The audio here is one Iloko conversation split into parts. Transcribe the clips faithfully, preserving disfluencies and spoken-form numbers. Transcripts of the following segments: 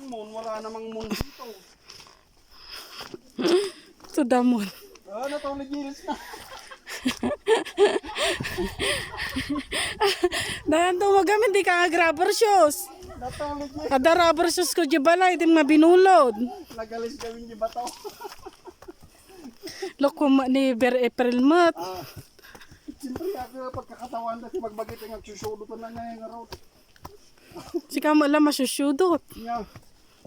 Mon, wala namang mon dito. To the moon. Ah, natulog iris na. Dayan to, magamit di ka nga rubber shoes. Natulog iris. Ada rubber shoes ko di balay, di nga binulod. Nagalis kami di bato. Loko ma ni Ber April mat. Ah. Siyempre, ako pagkakatawan na si magbagay tayo nagsusudo ko na ngayon nga road. Sika mo lang masusudot. Nya,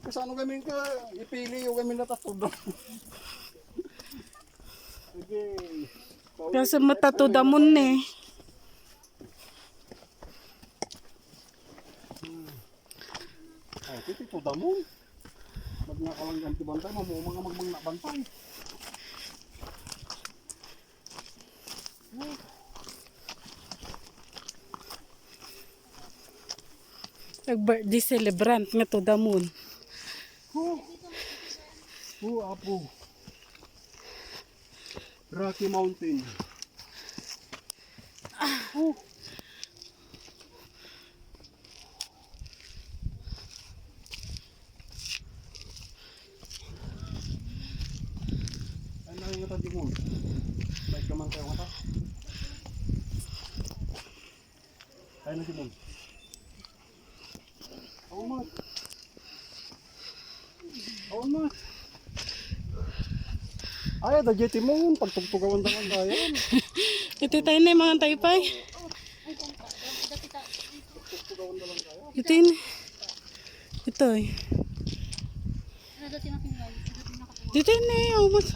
kasano kami ka ipili yung kami natatudo. Sige. Kasi matatuda mo ni. Ay, titi, tudamon. Magnakalang ganti bantay, mamumang ang magmang nabantay. Nag-birthday celebrant nga to the moon. Hu, hu, apo. Rocky Mountain. Hu. Ay, nangingatan di mo. May kaman kayo mata. Ay, na si Mon. Awan mo. Awan mo. Ay, ada J T mo, pagtugtugawan da man dayon. Iti tayo na yung mga taypay. Ito yun. Ito eh. Dito yun eh. Oh, mas.